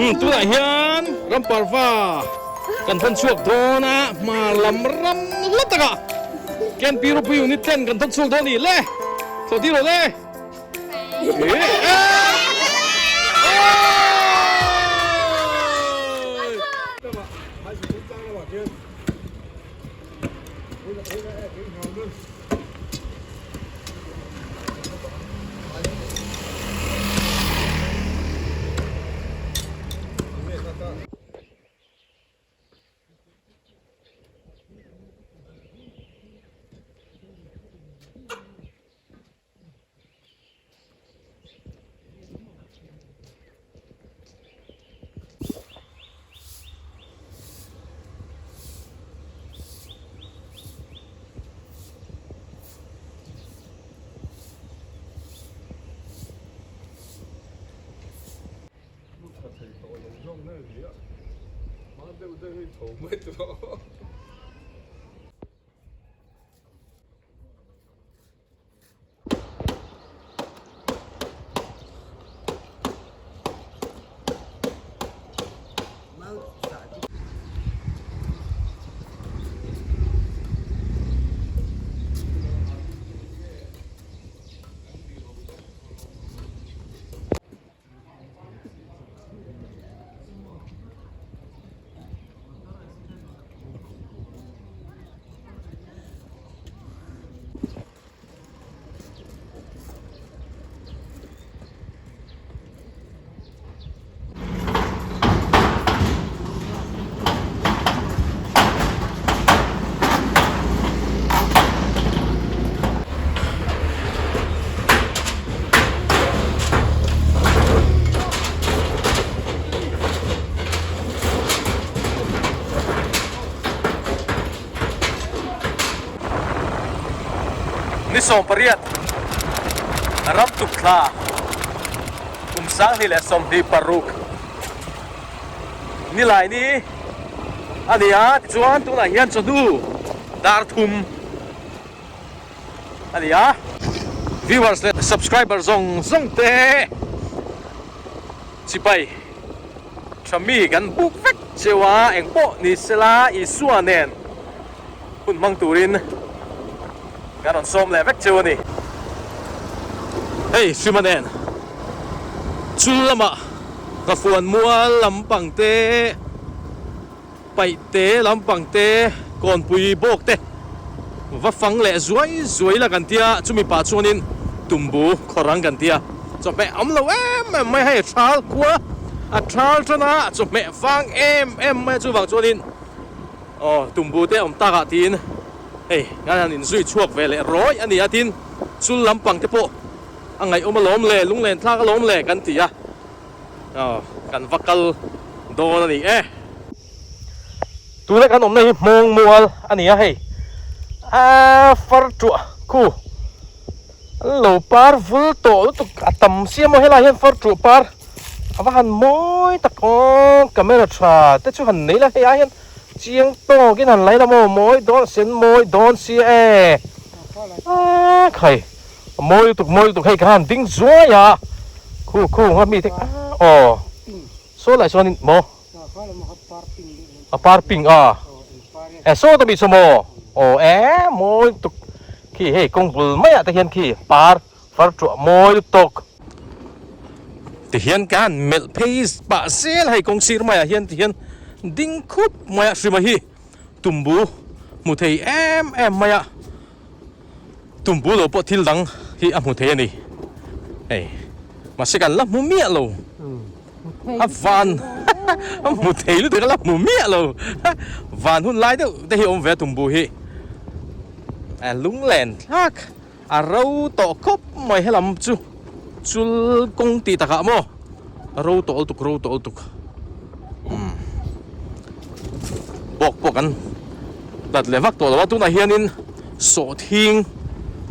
Umm tunah hian ramparva kan thawn chhuak dawn a, hmar lam ram la takah Camp Ropui Unit ten kan thawn chhuak dawn a ni le, thlawh tir rawh le. Ni 18 ram tuk thla kum 2026 nilai ni a ni a tichuan tunah hian chawhnu dar thum a ni a viewers leh subscriber zawng zawng te chipai tha mi kan buk vek cheu a engpawh ni sela Isua nen hun hmang turin kan rawn sawm leh vek cheu a ni. Hei Hrima nen chul lamah Nghafuan mual lampang te Paihte lampang te, Kawnpui bawk te va fang leh zuai zuai la kan tia, chumi pah chuanin tumbu khawrang kan tia, chawhmeh awm lo em em mai hei thal khua a thal tan a, chawhmeh vang em em mai a chuvang chuanin aw tumbu te awm takah tiin hei kan han inzui chhuak ve leh rawih a ni a, tin chul lampang te pawh a ngaihawm alawm le, lunglen thlak alawm le kan ti a. Aw kan va kal dawn a ni e. Tuna kan awmna hi hmawng mual a ni a hei a far tuah khu an lo par vul tawh lutuk a tam sia maw helai hian far tuah par a va han mawi tak aw camera tha te chu han nei la hei ah hian chiang tawkin han lai la maw mawi dawn sen mawi dawn sia e a khai. A mawi lutuk mawi lutuk hei ka han ding zuai a khu khu nga mi te aw saw lai chuanin maw a par pink a e saw ta mi saw maw aw e mawi lutuk khi hei kawng bul maiah te hian khi par far tuah mawi lutuk tihian ka han melh phei pah zel hei kawng sir maiah hian tihian ding khup mai a hrima hi tumbu hmu thei em em mai a. Tumbu lo pawh thil dang hi a hmu thei a ni. Hei, mahse kan la hmu miah lo. A van a hmu thei lutuk a la hmu miah lo. Van hun lai deuh te hi a awm ve a tumbu hi. A lunglen thlak a ro tawh khawp mai helam chu chul kawng tih takah maw ro tawh lutuk ro tawh lutuk. Umm bawk pawh kan hlat leh vak tawh lo a tunah hianin sawhthing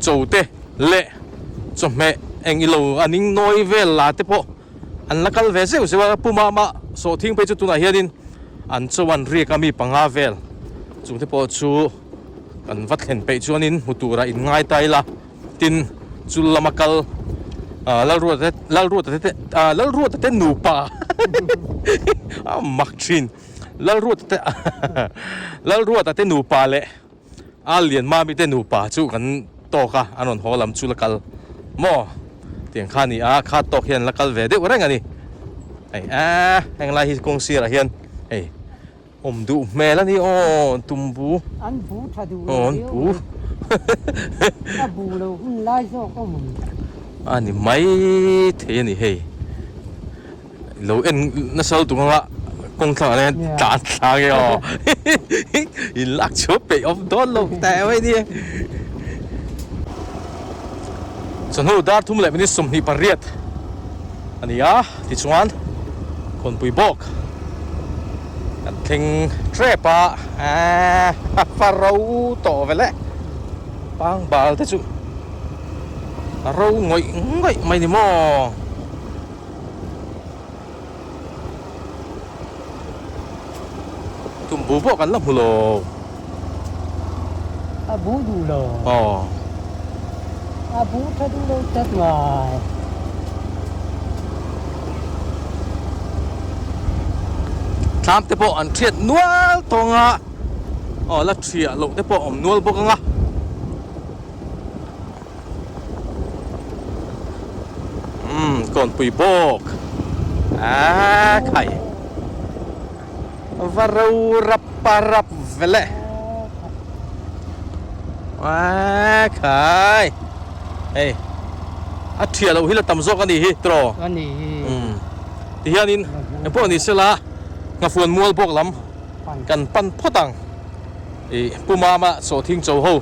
cho te leh chawhmeh eng ilo a ning nawi vel la te pawh an la kal ve zeuh zeuh a puma mah sawhthing phei chu tunah hianin an cho an riak a mi panga vel chung te pawh chu kan va thlen peih chuanin hmu turah in ngai ta ila tin chul lama kal. Lalruata te Lalruata te Lalruata te nupa a mak thin Lalruata te Lalruata te nupa leh a lian mami te nupa chu kan tawk a an rawn haw lam chu la kal maw tiang kha a ni a kha tawk hian la kal ve deuh reng a ni hei eee heng lai hi kawng sirah hian hei awm duh hmel a ni aw tumbu an bu tha duh lo an bu a bu lo hun lai zawk awm a ni mai thei a ni hei lo en nasa lutuk anga kawng thlangah hian tlan thla nge aw in lak chhuah peih awm dawn lo teh mai nia chawhnu dar thum leh minute 28 a ni a tichuan khawnpui bawk kan thleng tep a eee a fa ro tawh vel e pangbal te chu a ro ngawih ngawih mai ni maw. Tumbu pawh kan la hmu lo. A bu duh lo. Aw. A bu tha duh lo tlat ngai. Thlam te pawh an thiat nual tawng a. Aw la thiah loh te pawh a awm nual bawk ang a. Umm kawnpui bawk aaa khai va ro rap a rap vel e aaa khai hei a thiah loh hi la tam zawk a nih hi tiraw umm tihianin engpawh ni sela nghafuan mual bawk lam kan pan phawt ang ih pu mama sawhthing cho ho.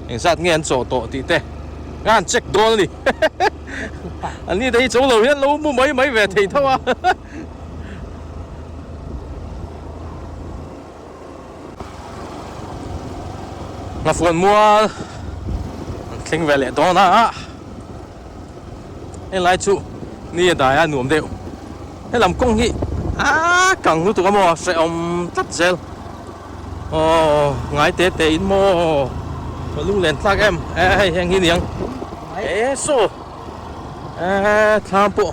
Engzat nge an chawh tawh tih te nga an check dawn a ni. An ni te hi cho lo hian lo mu mai mai ve thei tho a. Nghafuan mual an thleng ve leh dawn a. Helai chu ni a dai a nuam deuh. Helam kawng hi a kang lutuk a maw hrehawm tlat zel. Aw ngai te te in maw ka lung len tlak em e hei heng hi niang e saw e thlam pawh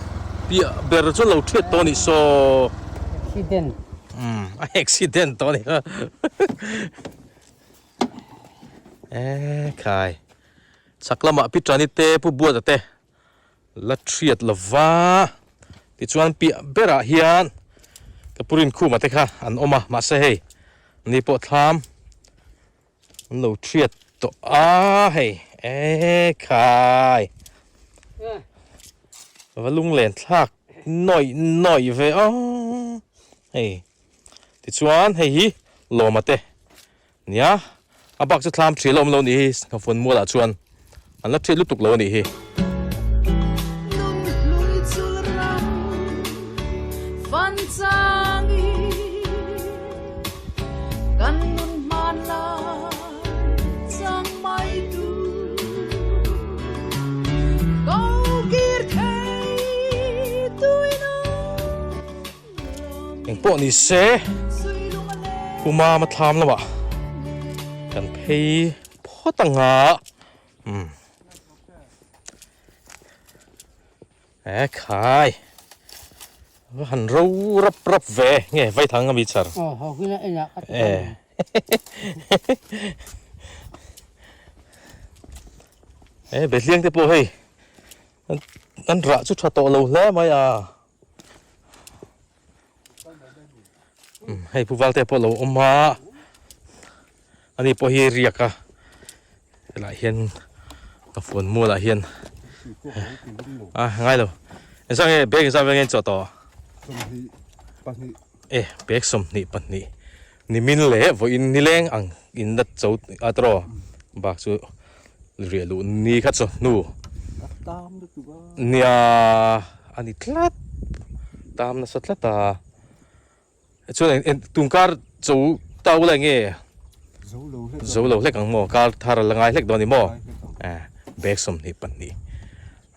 piah ber chu lo thiat tawh a nih saw accident um a accident tawh a nih kha e khai chhak lamah pi tani te pu buata te La thiat lova, tichuan piah berah hian ka pu Rinkhuma te kha an awm a, mahse hei ni pawh thlam an lo thiat tawh a hei e khai va lunglen thlak nawih nawih ve aw hei tichuan hei hi lawma te Nia, a bak chu thlam thil a awm lo nih hi, Nghafuan mualah chuan an la thiat lutuk lo a nih hi. Engpawh ni se Pu Mama thlam lamah kan phei phawt ang a umm e khai va han ro rap rap ve nge vaithang ami char e e behliang te pawh hei an rah chu tha tawh lo hle mai a. Hei pu Valte pawh lo awm a ani pawh hi riak a helaiah hian ka phone mualah hian a ngai lo engzah nge bag engzah vel nge an chawh tawh e bag 22 nimin leh vawiin nileng ang in la cho a tawh bak chu riah luh ni kha chawhnu nia a ni tlat tam nasa tlat a chuan tun kar cho tau lai nge zo lo hlek ang maw kar thar a la ngai hlek dawn a ni maw bag 22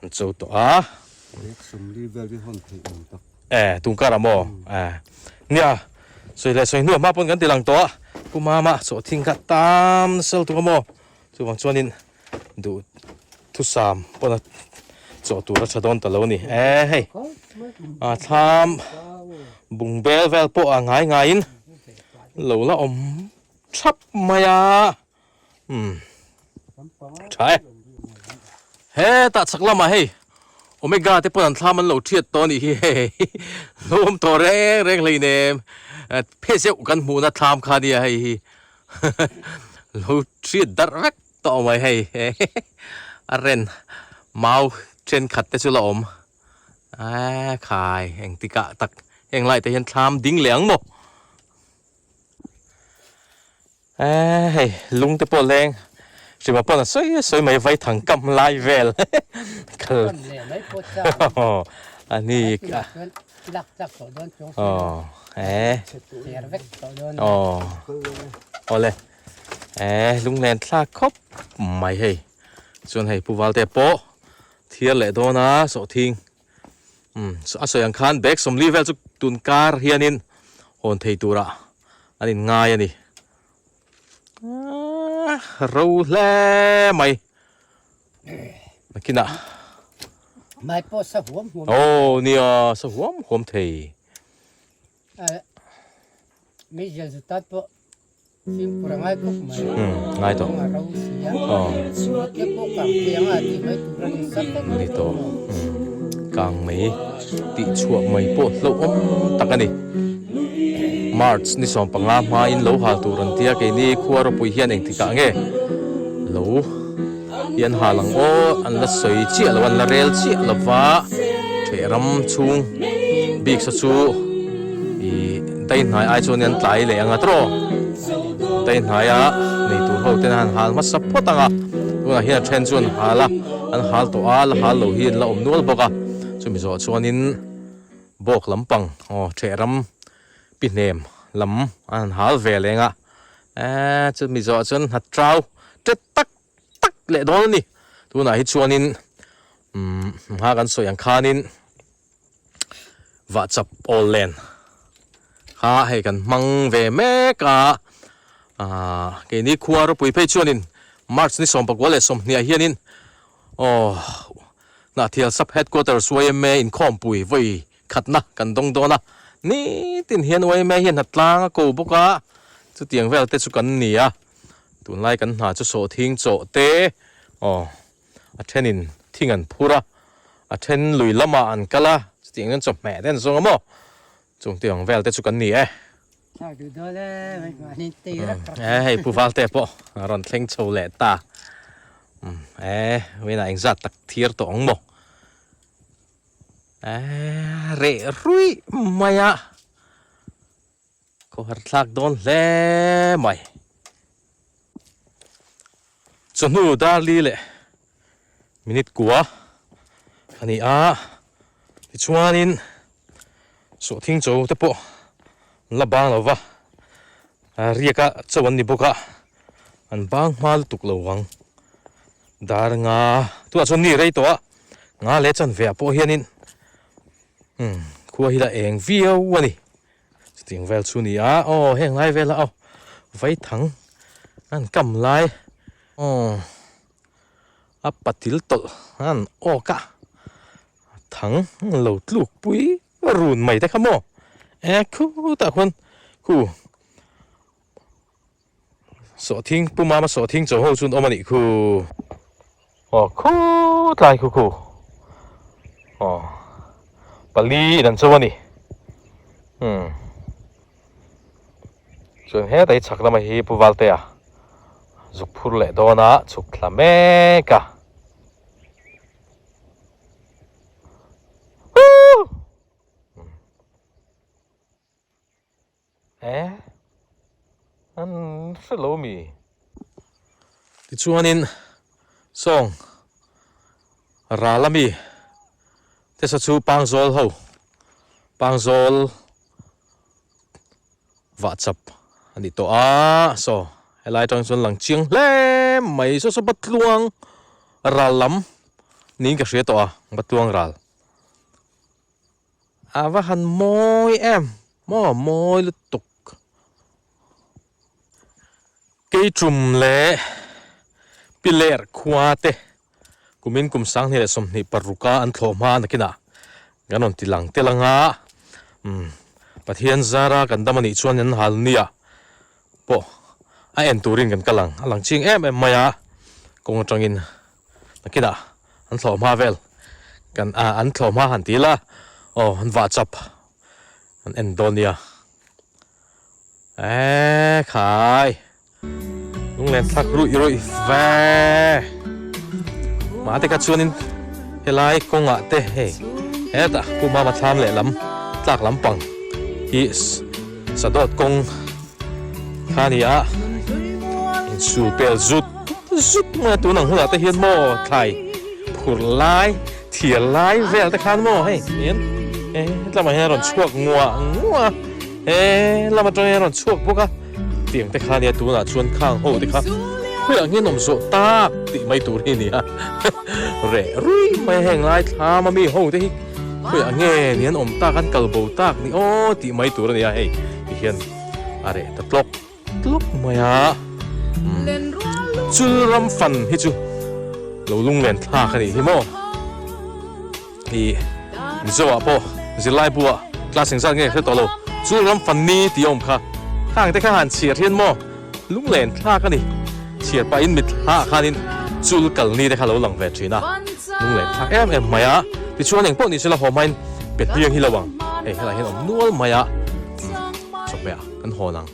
an cho tawh a E, tun karah maw? E, nia, sawi leh sawi hnuah hma pawn kan ti lang tawh a, Pu Mama sawhthing kha tam nasa lutuk a maw? Chuvang chuanin duh thusam pawn a Chaw tur a tha dawn ta lo a ni. E hei a thlam bung bel vel pawh a ngai ngaiin lo la awm thap mai a. Umm tha e. Hetah chhak lamah hei Omega te pawn an thlam an lo thiat tawh a nih hi hei lo awm tawh reng reng hleinem phe zeuh kan hmuhna thlam kha nia hei hi lo thiat darh vek tawh mai hei a ren mau thenkhat te chu la awm eee khai engtikah tak heng lai te hian thlam ding leh ang maw. Eee hei lung te pawh leng hrima pawn a sawi a sawi mai vai thang kam lai vel kal a ni aw ee aw awle ee lunglen thlak khawp mai hei chuan hei pu Valte pawh thiar leh dawn a sawhthing umm a sawi ang khan bag sawmli vel chu tun kar hianin hawn thei turah an in ngai a ni aaa ro hle mai nakinah mai pawh sa huam huam aw nia sa huam huam thei meizial zu tan pawh fimkhur a ngai khawp mai ngai tawh a ro si a te pawh kang thei anga tih mai tur a ni sak vek ni tawh kang mai tih chhuah mai pawh hlauhawm tak a ni March ni 15 hmain lo hal tur an tia keini khua ropui hian engtikah nge lo hi an hal ang aw an la sawi chiah lo an la rel chiah lova theh ram chhung bik saw chu ih daihnai ai chuan an tlai leh ang a tawh daihnaia nei tur ho ten an hal hmasa phawt ang a tunah hian a then chu an hal a an hal tawh a la hal lo hi an la awm nual bawk a chumi zawh chuanin bawk lampang aw theh ram pi hnem lam an hal ve leng a eee chumi zawh chuan hna trau tet tak tak leh dawn a ni tunah hi chuanin umm hma kan sawi ang khanin vahchap awl len kha hei kan hmang ve mek a ahh keini khua ropui phei chuanin march ni 29 ah hianin aw Hnahthial sub headquarters yma inkhawmpui vawi khatna kan dawng dawn a nitin hian yma hian hna tlang a ko bawk a chutiang vel te chu kan ni a tunlai kan hna chu sawhthing chawh te aw a thenin thing an phur a a then lui lamah an kal a chutiang hian chawhmeh te an zawng a maw chung te ang vel te chu kan ni e. E hei pu Valte pawh a rawn thleng chho leh ta e vawiinah engzat tak thir tawh ang maw. Eee reh ruih mai a, khawhar thlak dawn hle mai. Chawhnu Darli leh minute kua a ni a, tichuanin sawhthing chaw te pawh an la bang lo va, riaka chaw an ni bawk a, an bang hma lutuk lo vang. Dar nga tunah chuan ni rei tawh a, nga leh chanve ah pawh hianin umm khua hi la eng viau a ni. Chutiang vel chu ni a, aw heng lai vela aw vaithang an kam lai aw a patil tawlh an awk a, thang lo tluk pui run mai te kha maw e khutah khuan khu. Sawhthing pu mama sawhthing chaw ho chu an awm a nih khu. Aw khu tlai khu khu. Aw pali in an cho a ni. Hmm. Chuan heta hi chhak lama hi Pu Valtea zuk phur leh dawn a chhuk thla mek a. Eh an hre lo mi. Tichuanin sawng ral ami te saw chu pangzawl ho pangzawl vah chap a ni tawh a saw helai atang chuan lang chiang hle mai saw saw Batluang ral lam niin ka hria tawh a Batluang ral. A va han mawi em maw mawi lutuk. Keichum leh Piler khua te Kumin kum 2026 a an thlawh hma nakinah kan rawn ti lang tel anga umm Pathian zara kan dam anih chuan an hal nia pawh a en turin kan kal ang a lang ching em em mai a kawng atangin nakinah an thlawh hma vel kan ah an thlawh hma han ti ila aw an vah chap an en dawn nia eee khai. Lunglen thlak ruih ruih ve. Mahte kha chuanin helai kawngah te hei hetah Pu Mama thlam leh lam tlak lampang hi Sadawt kawng kha a ni a, insul pel zut zut mai a tun ang hunah te hian maw thlai phur lai thial lai vel te khan maw hei hian hetlamah hian a rawn chhuak nguah nguah a he lam atangin a rawn chhuak bawk a. Tiang te kha nia tunah chuan khang ho te kha khawiah nge nawm zawh tak tih mai tur hi a ni a reh rui mai a heng lai thlam a mi ho te hi khawiah nge ni an awm tak an kal bo tak ni aw tih mai tur a ni a hei ti hian a reh ta tlawk tlawk mai a chul ram fan hi chu lo lunglen thlak a nih hi maw. Ih Mizo ah pawh zirlai bu ah class engzat nge ka hre tawh lo chu ram fanni tih a awm kha khang te kha han chhiar hian maw lunglen thlak a ni chhiar pah in mit hla ah khanin chul kal ni te kha lo lang ve thin a lunglen thlak em em mai a tichuan engpawh ni sela haw hmain pe hliang hi lo ang hei helai hian awm nual mai a chawhmeh ah kan hawn ang.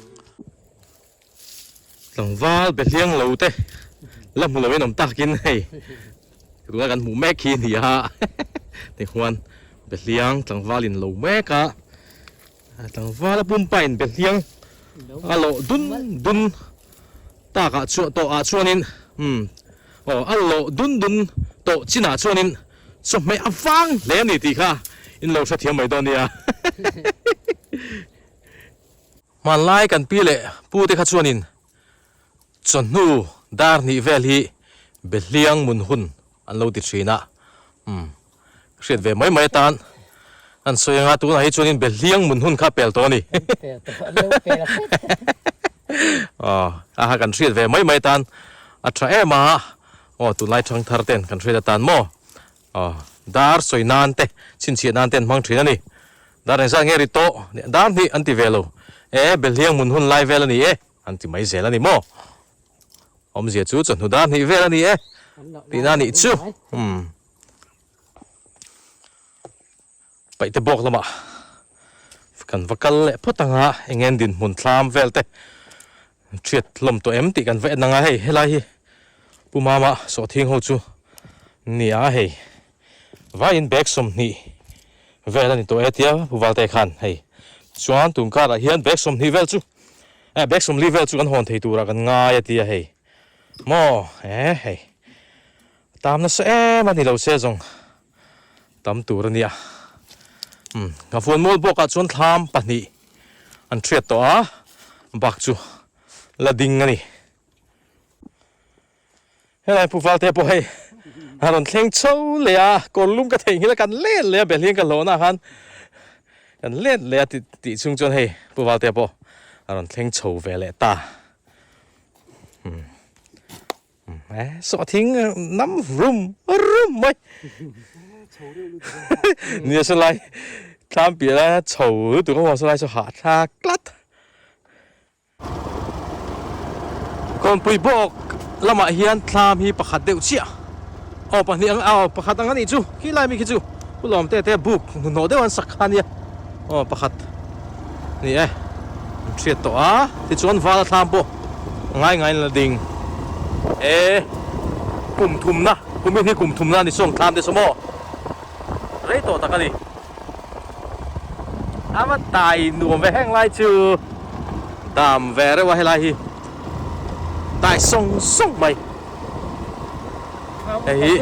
Tlangval be hliang lo te la hmu loin awm takin hei tuna kan hmuh mek hi a ni a tichuan be hliang tlangval in lo mek a tlangval a pumpa in be hliang a lawh dun dun takah chuan tawh ah chuanin umm aw a lawh dun dun tawh chinah chuanin chawhmeh a vang hle a ni tih kha in lo hrethiam mai dawn nia. Hmanlai kan pi leh pu te kha chuanin chawhnu dar hnih vel hi Behliang mun hun an lo ti thin a, umm hriat ve mai mai atan an sawi anga tunah hi chuanin Behliang mun hun kha pel tawh a ni. Aw aha kan hriat ve mai mai atan a tha em a, aw tunlai thangthar ten kan hriat atan maw Aw, dar sawi nan te, chhinchhiah nan te an hmang thin a ni. Dar engzat nge ri tawh? Dar hnih an ti ve lo. E, Belhiang hmun hun lai vel a ni e, an ti mai zel a ni maw? Awmzia chu chawhnu dar hnih vel a ni e, tihna a nih chu. Umm. Paihte bawk lamah kan va kal leh phawt ang a, eng nge dinhmun thlam vel te hriat hlawm tawh em tih kan va en ang a, hei helai hi Pu Mama sawhthing ho chu ni a hei vaiin bag 20 vel a ni tawh e tia Pu Valte khan hei chuan tun karah hian bag 20 vel chu eh bag 40 vel chu kan hawn thei turah kan ngai a tia hei maw eh hei tam nasa em a ni lo se zawng. Tam tur a nia. Umm ka fuan mual bawkah chuan thlam pahnih an hriat tawh a, bak chu la ding a ni. Helai Pu Valte pawh hei a rawn thleng chho leh a, kawr lum ka theihnghilh a kan let leh a, Belhian ka hlawhna khan kan let leh a tih chhung chuan hei Pu Valte pawh a rawn thleng chho ve leh ta. Umm. Sawhthing nam rum rum mai. Nia saw lai thlam piah lai chho lutuk a saw lai saw hah thlak tlat. Kawnpui bawk lamah hian thlam hi pakhat deuh chiah aw pahnih ang aw pakhat ang a nih chu khi lai mi khi chu Pu Lawmte te buk hnuhnawh deuh an sak kha ania aw pakhat a ni e an hriat tawh a tichuan vala thlam pawh ngai ngaiin la ding e kum thumna kumin hi kum thumna a ni sawng thlam te saw maw rei tawh tak a ni a va tai nuam ve heng lai chu dam ve reuh a helai hi dai sawng sawng mai hei hi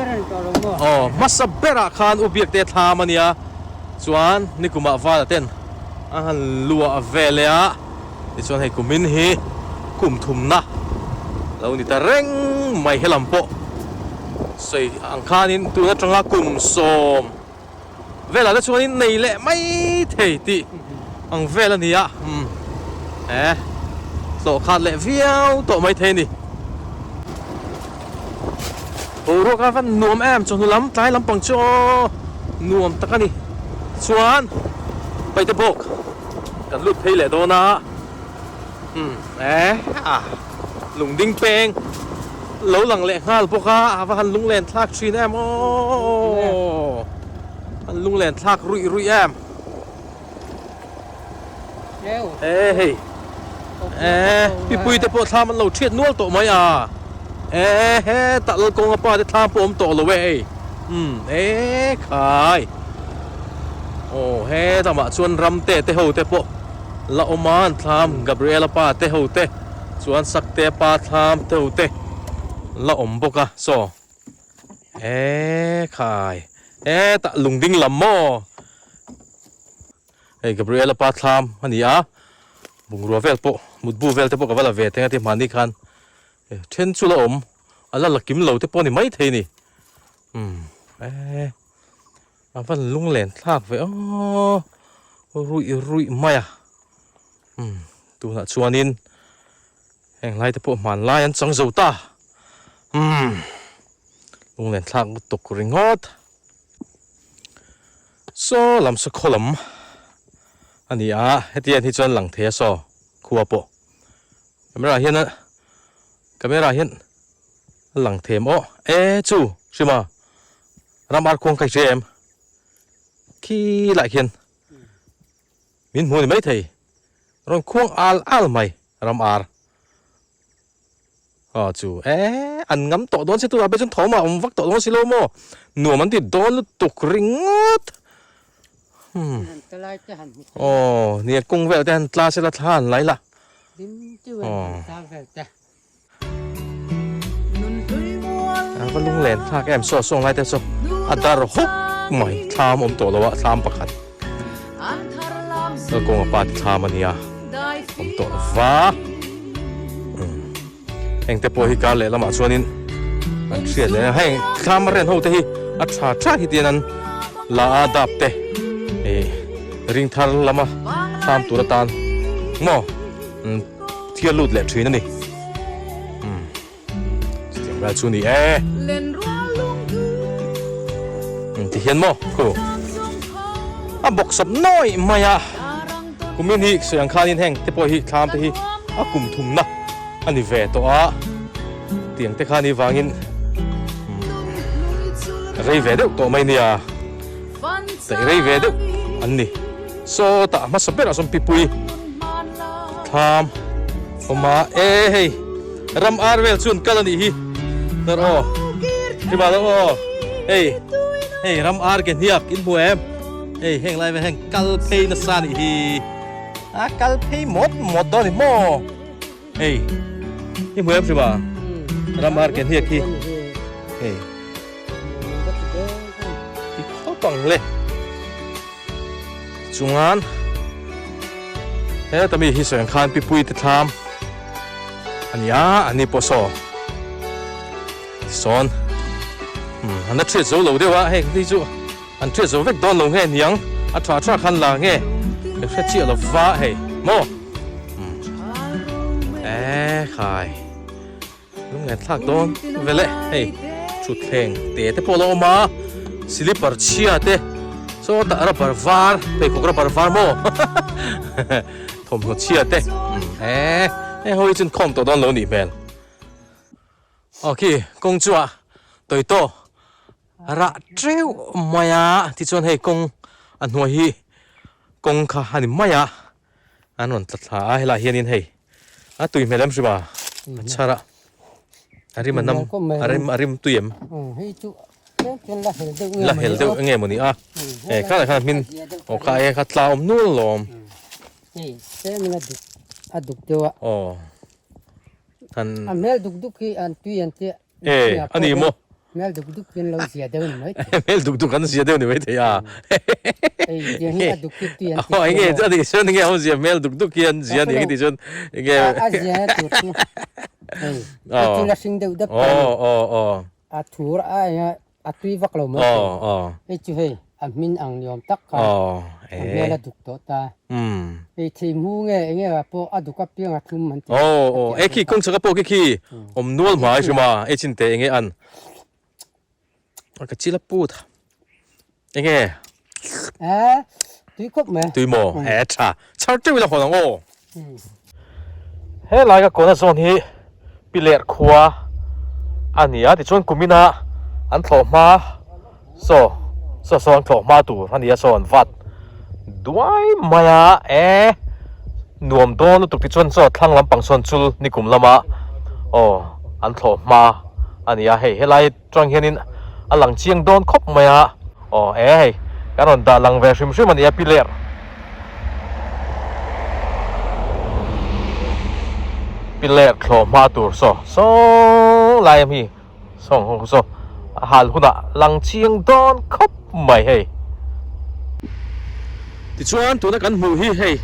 aw hmasa berah khan u biak te thlam a nia chuan nikumah vala ten a han luah ve leh a. Tichuan hei kumin hi kum thumna lo ni ta reng mai helam pawh sawi ang khanin tun atanga kum sawm velah te chuanin nei leh mai thei tih ang vel a ni a umm he hlawh khat leh viau tawh mai thei a ni. Boruak a van nuam em chawhnu lam tlai lampang chu aw nuam tak a ni. Chuan paihte bawk kan lut phei leh dawn a umm eh a lungding peng lo lang leh nghal bawk a a va han lunglen thlak thin em aw an lunglen thlak ruih ruih em. E hei e mipui te pawh thlam an lo thiat nual tawh mai a e hetah Lalkawnga pa te thlam pawh awm tawh lo e hei umm e khai aw helamah chuan Ramte te ho te pawh la awm a an thlam Gabriela pa te ho te chuan Saktea pa thlam te ho te la awm bawk a saw e khai hetah lungding lam maw. Hei Gabriela pa thlam a ni a, bungrua vel pawh mutbu vel te pawh ka va la ve teng a ti hmani khan then chu la awm a la la kim lo te pawh a ni maithei a ni umm eh a van lunglen thlak ve aw ruih ruih mai a umm tunah chuanin heng lai te pawh hmanlai an chang zo ta umm lunglen thlak lutuk ringawt. Saw lam saw khaw lam a ni a, hetiang hi chuan lang thei a saw khua pawh camera hian a camera hian a lang thei em aw e chu hrima ram ar khuang kha i hria em khi lai khian min hmu a ni maithei rawn khuang al al mai ram ar. Aw chu e an ngam tawh dawn si tunah pawh chuan thawm a awm vak tawh dawn si lo maw nuam an ti dawn lutuk ringawt hmm aw nia kung vel te han tla sela thla han lai la aw a va lunglen thlak em saw saw ngai te saw a dar hawk mai thlam awm tawh lo a thlam pakhat Lalkawnga pa ti thlam a nia. Awm tawh lo va. Heng te pawh hi kar leh lamah chuanin an hriat leh a. Heng thlam a ren ho te hi a tha tha hi tian an la a dap te eh ring thar lama thlam tur atan maw thial lut leh thin a ni. Chutiang vel chu ni e. Ti hian maw khu a bawk sawp nawi mai a. Kumin hi sawi ang khanin heng te pawh hi thlam te hi a kum thumna a ni ve tawh a. Tiang te khan hi vangin rei ve deuh tawh mai nia. Daih rei ve deuh an ni. Sawtah hmasa berah sawn pipui thlam awm a e hei ram ar vel chu an kal a nih hi dar aw hriba lo aw hei hei ram ar ke hniak in hmu em hei heng lai vel heng kal phei nasa a nih hi a kal phei mawt mawt dawn a ni maw hei i hmu em hriba ram ar ke hniak hi hei ti khawp ang le. Chuan heta mi hi sawi ang khan pipui te thlam a ni a, an ni pawh saw tisawn umm an la thiat zo lo deuh a, hei hi chu an thiat zo vek dawn lo nge niang a tha tha khan la nge ka hre chiah lo va hei maw umm e khai. Lunglen thlak dawn vel e, hei thutthleng te te pawh a lo awm a, slipper chhia te sawtah rubber var pheikhawk rubber var maw thawmhnaw chhia te e hei ho hi chuan khawm tawh dawn lo nih hmel aw khi kawng chu a tawi tawh rah teuh mai a tichuan hei kawng a hnuai hi kawng kha a ni mai a. An rawn tla thla a helaiah hianin hei a tui hmel em hrim a a chhar a a rim a nam a rim a rim tui em la hel deuh enge maw ni a e khalai khan hmin aw kha e kha tla awm nual lawm aw han a hmel duk duk hi an tui an tia E, a ni maw? Hmel duk duk hian lo zia deuh ni mai thei. Hmel duk duk an zia deuh ni mai thei a. Hei, tiang hi a duk hi tui an ti Aw, enge a nih chuan enge awm zia hmel duk duk hian zia ni enge tih chuan enge. A zia na tur chu hei, a chu la hring deuh deuh ta ni. Aw, aw, aw. A thur a eng a A tui vak lo mai thei. Hei chu hei a hmin ang ni awm tak kha a hmel a duk tawh ta. Hei thei hmu nge eng eng ah pawh a duk apiang a thlum an ti. Aw aw e khi kawng chhaka pawh khi khi awm nual hmai hrim a ei chin teh eng nge an. Ka chil a put enge eh tui khawp mai tui maw eh tha chhar teuh ila hawn ang aw helai ka kawna zawn hi piler khua a ni a tichuan kumina an thlawh hma saw saw saw an thlawh hma tur a ni a saw an vat duai mai a eh nuam dawn lutuk tichuan saw thlang lampang sawn chul nikum lama aw an thlawh hma a ni a hei helai. Chuang hianin a lang chiang dawn khawp mai a, aw e hei kan rawn dah lang ve hrim hrim a ni a piler. Piler thlawh hma tur saw saw lai a mi sawng ho saw a hal hunah lang chiang dawn khawp mai hei. Tichuan tuna kan hmuh hi hei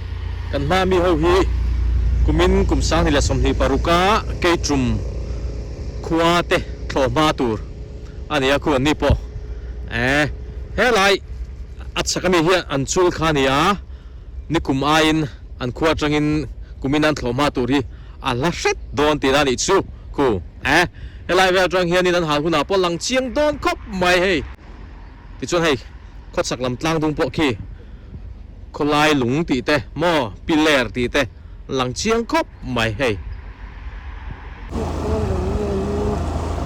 kan hma mi ho hi kumin kum 2026 a Keitum khua te thlawh hma tur a ni a khu an ni pawh eh helai a chhak ami hian an chul kha a ni a nikum aiin an khua atangin kumin an thlawh hma tur hi a hla hret dawn tihna a nih chu khu eh helai vel atang hianin an hal hunah pawh lang chiang dawn khawp mai hei. Tichuan hei khawchhak lam tlang dung pawh khi khawlai lung tih te maw piler tih te lang chiang khawp mai hei.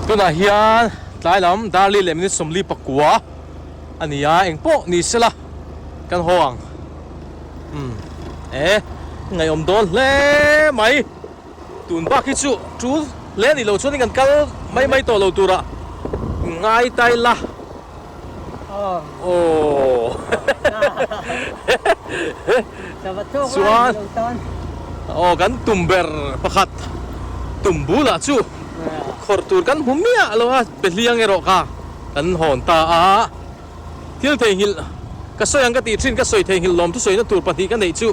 Tunah hian tlai lam darli leh minute 49 a ni a, eng pawh ni sela kan haw ang. Umm e ngaihawm dawn hle mai. Tun bak hi chu tul hle a nih loh chuan kan kal mai mai tawh lo turah ngai tai la. Aww. Chuan aw kan tum ber pakhat tum bulah chu khawrh tur kan hmu miah lo a, behliang erawh kha kan hawn ta a. Thil theihnghilh ka sawi ang ka tih thin ka sawi theihnghilh lawmthu sawina tur pahnih ka neih chu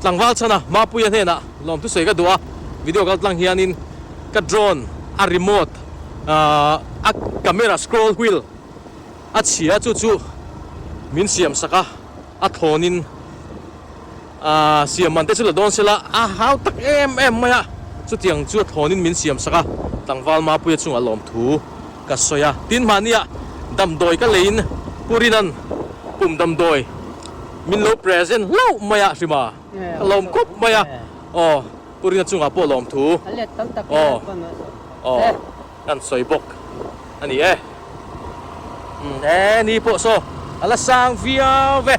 tlangval chhana Mapuia hnenah lawmthu sawi ka duh a, video kal tlang hianin ka drone a remote a camera scroll wheel a chhia chu chu min siam sak a, a thlawnin siam man te chu la dawn sela a hau tak em em mai a, chutiang chu a thlawnin min siam sak a, tlangval Mapuia chungah lawmthu. Ka sawi a, tin mahnia damdawi ka leiin Pu Rinan pum damdawi min lo present hlauh mai a hrima ka lawm khawp mai a, aw Pu Rina chungah pawh lawm thu aw aw kan sawi bawk a ni e, e ni pawh saw a la sang viau ve.